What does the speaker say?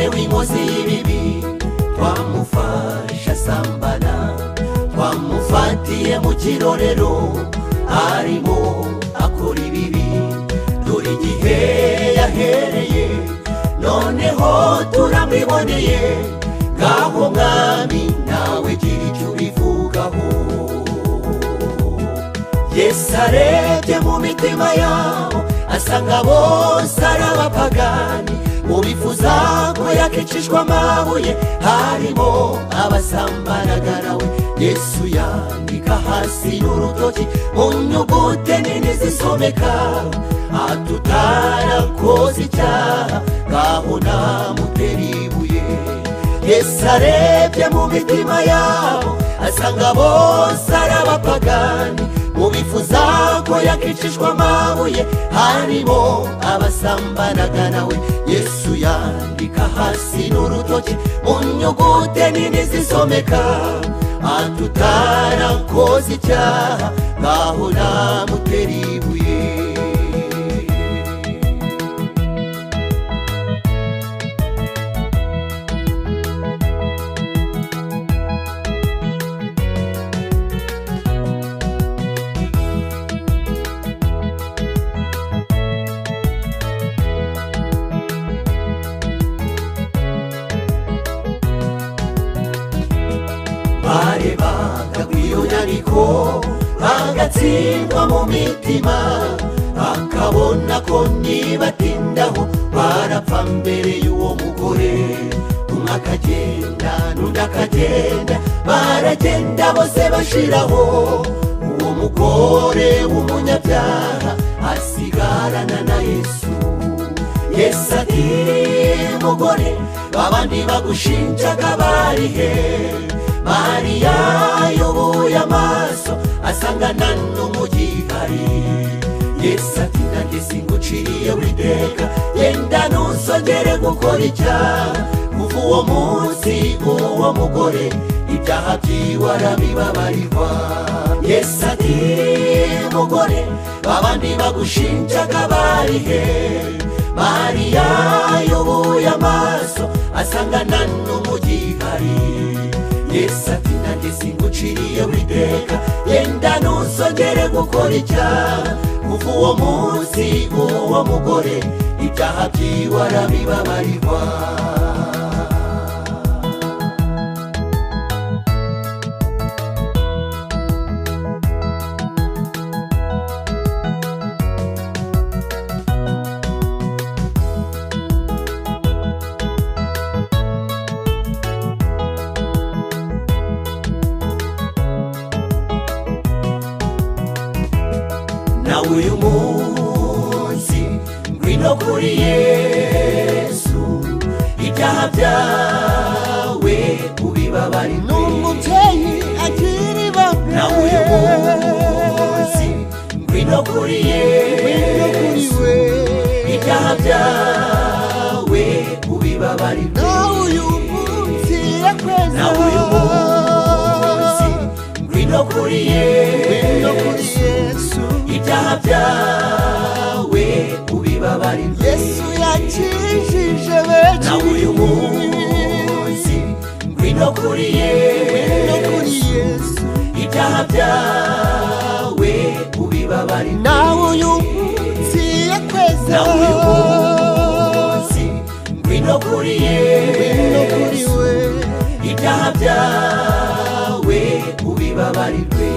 Mugore w'inkozi y'ibibi twamufashe asambana, twamufatiye mu kirorero arimo akora ibibi. Dore igihe yahereye noneho turamwiboneye, ngaho mwami nawe gira icyo ubivugaho. Yesu arebye mu mitima yabo asanga bose ari abapagani, mu bifuza ko yakicishwa amabuye harimo abasambanaga nawe. Yesu yandika hasi n'urutoki mu nyugute nini zisomeka, atutarakoze icyaha ngaho namutera ibuye. Yesu arebye mu mitima yabo asanga bose ari abapagani, mu bifuza ko yakicishwa amabuye harimo abasambanaga nawe. Yesu yandika hasi n'urutoki mu nyugute nini zisomeka, atutarakoze icyaha ngaho namutera ibuye. Barebaga kw'iyo nyandiko bagatsindwa mu mitima, bakabona ko nibatindaho barapfa mbere y'uwo mugore. Umwe akagenda n'undi akagenda, baragenda bose bashiraho, uwo mugore w'umunyabyaha asigarana na Yesu. Yesu ati mugore, babandi bagushinjaga bari he? Mariya yubuye amaso asanga nta n'umugihari. Yesu ati nanjye singuciriye witeka, genda ntusongere gukora icyaha. Kuva uwo munsi uwo mugore ibyaha byiwe arabibabarirwa. Yesu ati mugore, babandi bagushinjaga bari he? Mariya yubuye amaso asanga nta n'umugihari. Yesu ati nanjye singuciriye witeka, genda ntusongere gukora icyaha. Kuva uwo munsi uwo mugore ibyaha byiwe arabibabarirwa. Nawe uyu munsi ngwino kuri Yesu, ibyaha byawe ubibabarirwe. N'umubyeyi akiri bato. Nawe uyu munsi ngwino kuri Yesu, ibyaha byawe ubibabarirwe. Nawe uyu munsi yakweza. Nawe uyu munsi ngwino kuri Yesu, ibyaha byawe ubibabarirwe. Yesu yakijije benshi. Nawe uyu munsi ngwino kuri Yesu, ibyaha byawe ubibabarirwe. Nawe uyu munsi yakweza. Nawe uyu munsi ngwino kuri Yesu, ibyaha byawe ubibabarirwe.